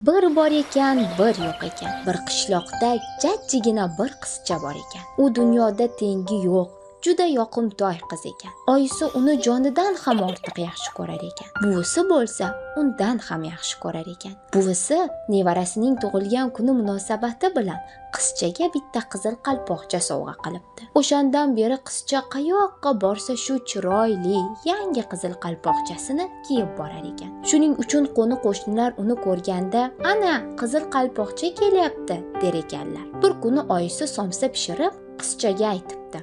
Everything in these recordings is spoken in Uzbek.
Bir bor ekan, bir yo'q ekan. Bir qishloqda jajjigina bir qizcha bor ekan. U dunyoda tengi yo'q, juda yoqimtoy qiz ekan. Oyisi uni jonidan ham ortiq yaxshi ko'rar ekan. Buvisi bo'lsa, undan ham yaxshi ko'rar ekan. Buvisi nevarasining tug'ilgan kuni munosabati bilan qizchaga bitta qizil qalpoqcha sovg'a qilibdi. O'shandan beri qizcha qayoqqa borsa shu chiroyli yangi qizil qalpoqchasini kiyib borar ekan. Shuning uchun qo'ni-qo'shnilar uni ko'rganda, "Ana, qizil qalpoqcha kelyapti", der ekanlar. Bir kuni oyisi somsa pishirib, qizchaga aytibdi: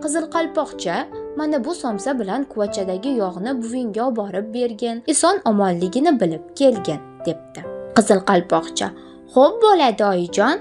"Qizil qalpoqcha, mana bu somsa bilan kuvachadagi yog'ni buvingga olib bergin, eson omonligini bilib kelgin", debdi. Qizil qalpoqcha: "Xo'p bo'ladi, oyijon",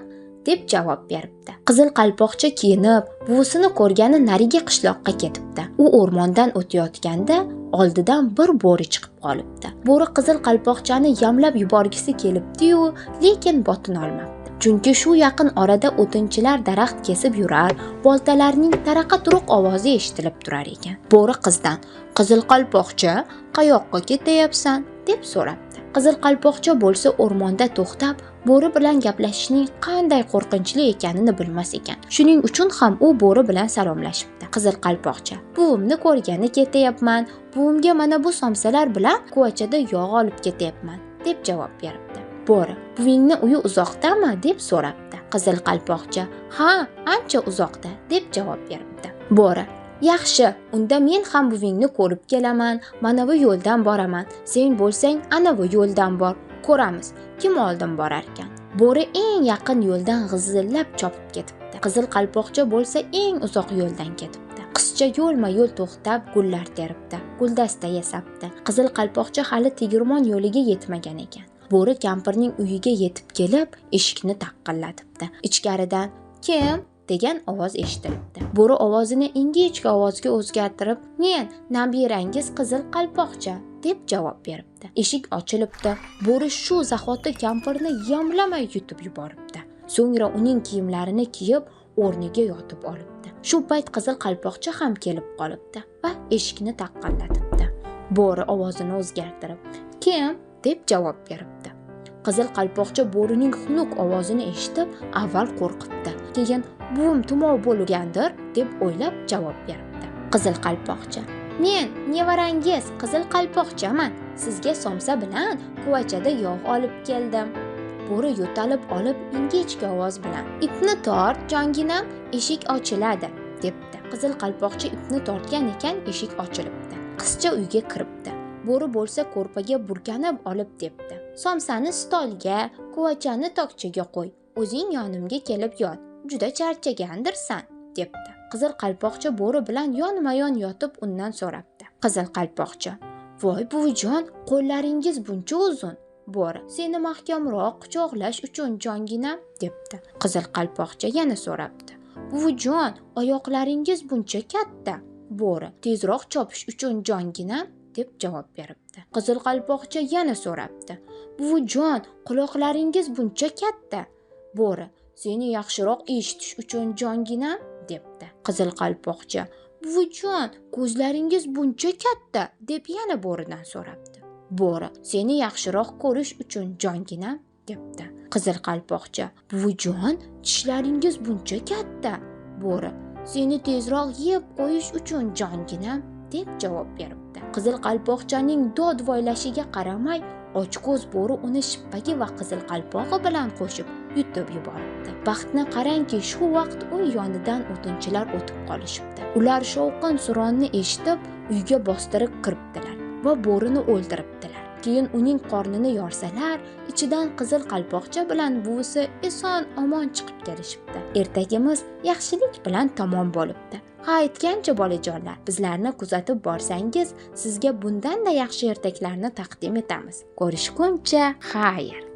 deb javob beribdi. Qizil qalpoqcha kiyinib, buvisini ko'rgani narigi qishloqqa ketibdi. U o'rmondan o'tayotganda oldidan bir bo'ri chiqib qolibdi. Bo'ri qizil qalpoqchani yamlab yuborgisi kelibdi-yu, lekin botina olmabdi. Chunki shu yaqin orada o'tinchilar daraxt kesib yurar, boltalarning taraqa-turuq ovozi eshitilib turar ekan. Bo'ri qizdan: "Qizil qalpoqcha, qayoqqa ketayapsan?" deb so'rabdi. Qizil qalpoqcha bo'lsa o'rmonda to'xtab, bo'ri bilan gaplashishning qanday qo'rqinchli ekanini bilmas ekan. Shuning uchun ham u bo'ri bilan salomlashibdi. Qizil qalpoqcha: "Buvimni ko'rgani ketayapman, buvimga mana bu somsalar bilan kuvachada yog' olib ketyapman", deb javob beribdi. Bo'ri: "Buvingni uyi uzoqdami?" deb so'rabdi. Qizil qalpoqcha: "Ha, ancha uzoqda", deb javob beribdi. Bo'ri: "Yaxshi, unda men ham buvingni ko'rib kelaman, mana bu yo'ldan boraman. Sen bo'lsang, ana bu yo'ldan bor. Ko'ramiz, kim oldin borarkan." Bo'ri eng yaqin yo'ldan g'izillab chopib ketibdi. Qizil qalpoqcha bo'lsa eng uzoq yo'ldan ketibdi. Qizcha yo'lma-yo'l to'xtab gullar teribdi, guldasta yasabdi. Qizil qalpoqcha hali tegirmon yo'liga yetmagan ekan. Bo'ri kampirning uyiga yetib kelib, eshikni taqillatibdi. Ichkaridan "Kim?" degan ovoz eshitilibdi. Bo'ri ovozini ingichka ovozga o'zgartirib, "Men, nabirangiz Qizil qalpoqcha", deb javob beribdi. Eshik ochilibdi. Bo'ri shu zahoti kampirni yamlamay yutib yuboribdi. So'ngra uning kiyimlarini kiyib, o'rniga yotib olibdi. Shu payt Qizil qalpoqcha ham kelib qolibdi va eshikni taqillatibdi. Bo'ri ovozini o'zgartirib, "Kim?" deb javob beribdi. Qizil qalpoqcha bo'rining xunuk ovozini eshitib, avval qo'rqibdi. Keyin buvim tumov bo'lgandir deb o'ylab javob beribdi. Qizil qalpoqcha: "Men nevarangiz Qizil qalpoqchaman. Sizga somsa bilan kuvachada yog' olib keldim." Bo'ri yo'talib olib ingichka ovoz bilan: "Ipni tort, jonginam, eshik ochiladi", debdi. Qizil qalpoqcha ipni tortgan ekan, eshik ochilibdi. Qizcha uyga kiribdi. Bo'ri bo'lsa ko'rpaga burkanib olib debdi: "Somsani stolga, kuvachani tokchaga qo'y. O'zing yonimga kelib yot. Juda charchagandirsan", debdi. Qizil qalpoqcha bo'ri bilan yonma-yon yotib undan so'rabdi. Qizil qalpoqcha: "Voy buvijon, qo'llaringiz buncha uzun." Bo'ri: "Seni mahkamroq quchoqlash uchun, jonginam", debdi. Qizil qalpoqcha yana so'rabdi: "Buvijon, oyoqlaringiz buncha katta." Bo'ri: "Tezroq chopish uchun, jonginam", deb javob beribdi. Qizil qalpoqcha yana so'rabdi: "Buvijon, quloqlaringiz buncha katta." Bo'ri: "Seni yaxshiroq eshitish uchun, jonginam", debdi. Qizil qalpoqcha: "Buvijon, ko'zlaringiz buncha katta", deb yana bo'ridan so'rabdi. Bo'ri: "Seni yaxshiroq ko'rish uchun, jonginam", debdi. Qizil qalpoqcha: "Buvijon, tishlaringiz buncha katta." Bo'ri: "Seni tezroq yeb qo'yish uchun, jonginam", deb javob beribdi. Qizil qalpoqchaning dod voylashiga qaramay, ochko'z bo'ri uni shippagi va qizil qalpog'i bilan qo'shib yutib yuboribdi. Baxtni qarangki, shu vaqt uy yonidan o'tinchilar o'tib qolishibdi. Ular shovqin suronni eshitib, uyga bostirib kiribdilar va bo'rini o'ldiribdilar. Keyin uning qornini yorsalar, ichidan qizil qalpoqcha bilan buvisi eson omon chiqib kelishibdi. Ertagimiz yaxshilik bilan tamom bo'libdi. Ha, aytgancha bolajonlar, bizlarni kuzatib borsangiz, sizga bundan-da yaxshi ertaklarni taqdim etamiz. Ko'rishguncha xayr.